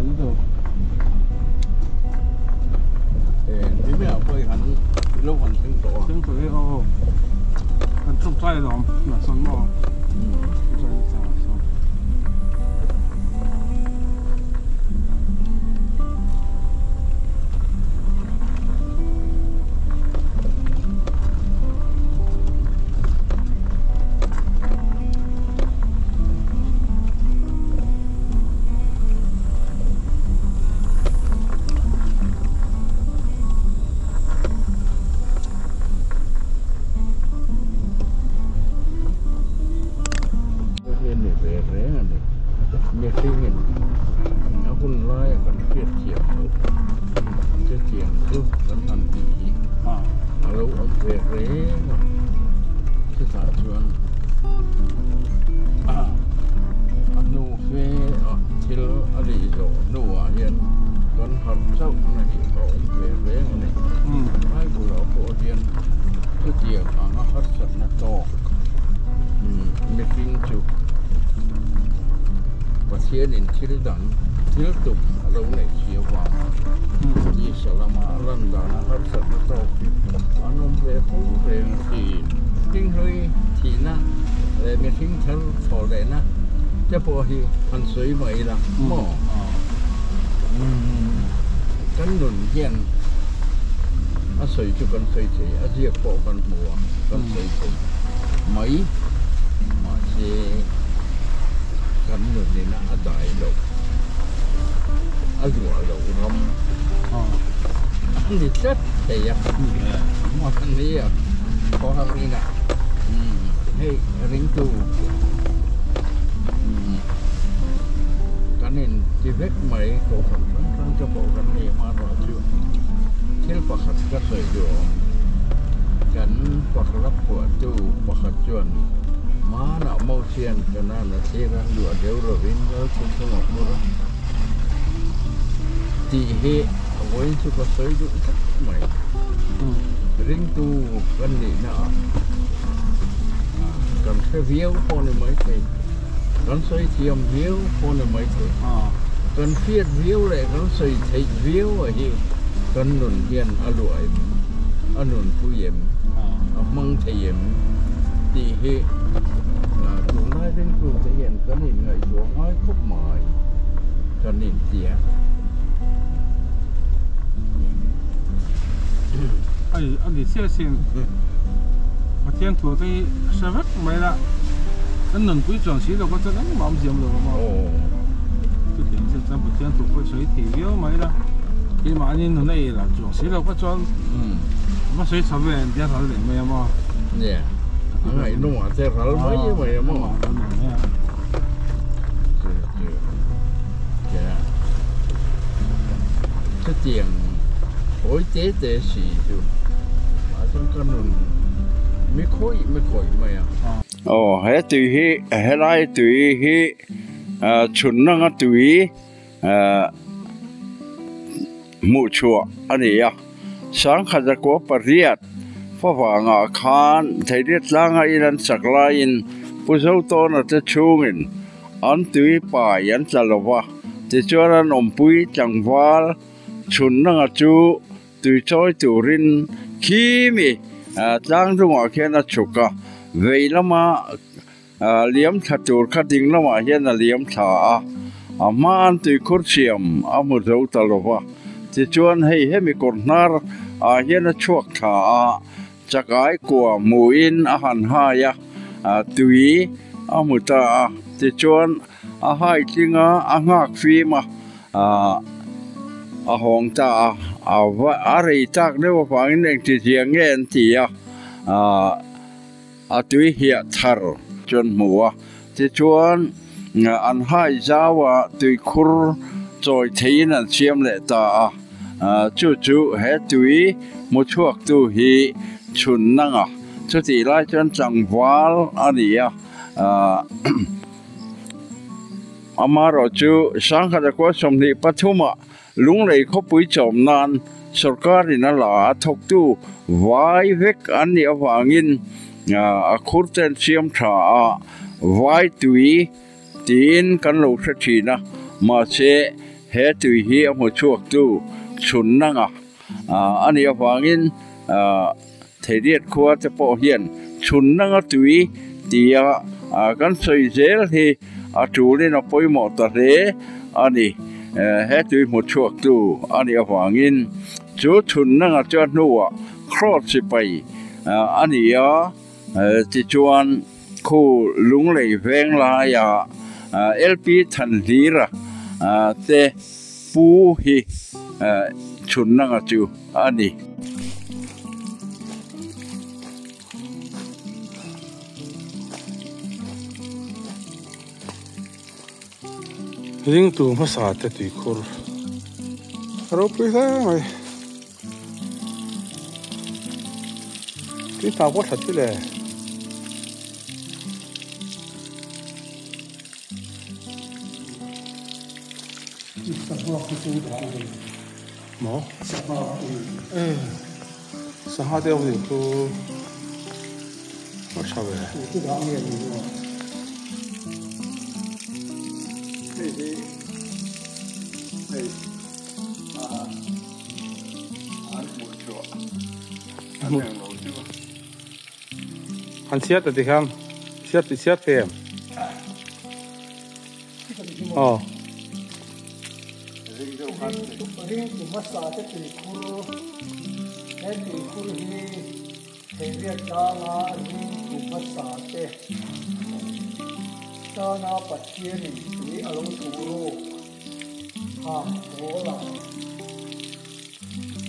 Thleng tawh e aw kan tawngtai alawm tunah sawn maw tawngtai na tlangah sawn. Ni ve reng a ni. Mihringin a hun laia kan hriat thiam loh chutiang chu kan han tih hi a lo awm ve reng a. Chutah chuan a hnu fe a thil a nih zawh hnuah hian kan harh chauh na hi a awm ve reng a ni. Bible ah pawh hian chutiang anga harsatna tawk mihring chu Pathianin thil dang thil tum a lo neih si avang tisa lama a lan dana harsatna tawk hi an awm ve fo reng a thin. Mihringhlui thihna leh mihring thar thaw lehna te pawh hi han sawi mai ila maw? Kan nun hian a sawi chu kan sawi thei, a ziak pawh kan hmu a, kan sawi thei mai. Mahse kan nunin a dai loh, a luah loh ram a ni tlat thei a. Mahni a khaw har inah hei ringtu kan in ti vek mai kohhran hrang hrang te pawh kan nei hma ruah chu thil pakhat ka sawi duh a awm. Kan pakhat phuahtu pakhat chuan hmanah Mosian Kanan a thlir a luah deuh lovin Lalthuthlung a hmur a tih hi a vawiin chu ka sawi duh tlat mai. Ringtu kan nihna ah kan hre viau pawh ni maithei, kan sawi thiam viau pawh ni maithei, kan hriat viau leh kan sawi theih viau ah hi kan nun hian a luah em, a nunpui em, a hmang thei em tih hi tunlai ringtu te hian kan inngaihtuah ngai khawp mai kan intia. Ai a ni chiah sin Pathian thu te hi hre vek mai la kan nunpui chuan si lo kha chuan engmah awm ziam lo a maw chutiang chiah chuan Pathian thu pawh sawi thei viau mai la keimahni nun a ei lah chuang si lo kha chuan va sawi chho ve an tia ral leh mai a maw nia a ngaihnawm ah te ral mai mai a maw Chutiang hawi te te si chu ah chuan ka nun mi khawih mi khawih mai a. Aw he tui hi helai tui hi chhun nanga tui hmuh chhuah a ni a sangkhat zakua pariat favangah khan theiria tlanga in an sak laiin Pu Zotawna te chhungin An tui pai an tla lo va, tichuan an awmpui tlangval chhun nanga chu tui chawi turin khi mi tlang dungah khian a chhuk a, vei lama liam thla tur kha ding lamah hian a liam thla a, a hma an tuikhur siam a hmu zo ta lo va, tichuan hei hemi kawr hnar ah hian a chhuak thla a. Chakai kua hmuhin a han hai a, tui a hmu ta a, tichuan a hai tling a, a nghak fim a, a hawng ta a, a rei tak deuh avangin engti zia nge an ti a, a tui hiah thar chuan hmu a, tichuan an hai zau a, tuikhur chawi theihin an siam leh ta a. Chu chu he tui hmu chhuaktu hi chhun nanga chutih lai chuan tlangval a ni a, amaherawh chu Sangkhat khua 23 ah Lunglei khawpui chawm nan sawrkarin a la a thawktu vai vek an nih avangin a khur ten siam tha a vai tui tiin kan lo hre thin a, mahse. He tui hi a hmu chhuaktu Chhunnanga a nih avangin Theiriat khua te pawh hian Chhunnanga tui tia kan sawi zel hi a tulin a pawimawh ta hle a ni. He tui hmu chhuaktu a nih avangin chu Chhunnanga chu a hnuah Kraws sipai a ni a. Tichuan, khu Lunglei veng laia LP Thanhlira te pu hi chhunna chu a ni. Ringtu hmasa te tuikhur a ropui hle mai. Tui hna pawh that hi le. Maw? Sangha te awm nih chu a tha ve. An chhiat ta tikhan chhiat ti chhiat thei em? Aw. Ringtu hmasa te tuikhur he tuikhur hi Theiriat tlanga ringtu hmasa te tana Pathianin tui a lo thuhruk. Hangkhawla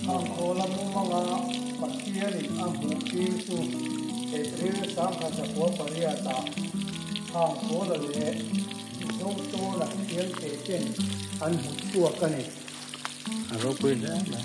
Hangkhawla mumanga Pathianin a hmuh tir chu April 1908 ah Hangkhawla leh Zotawla thial te ten an hmu chhuak a ni. A ropui hle mai.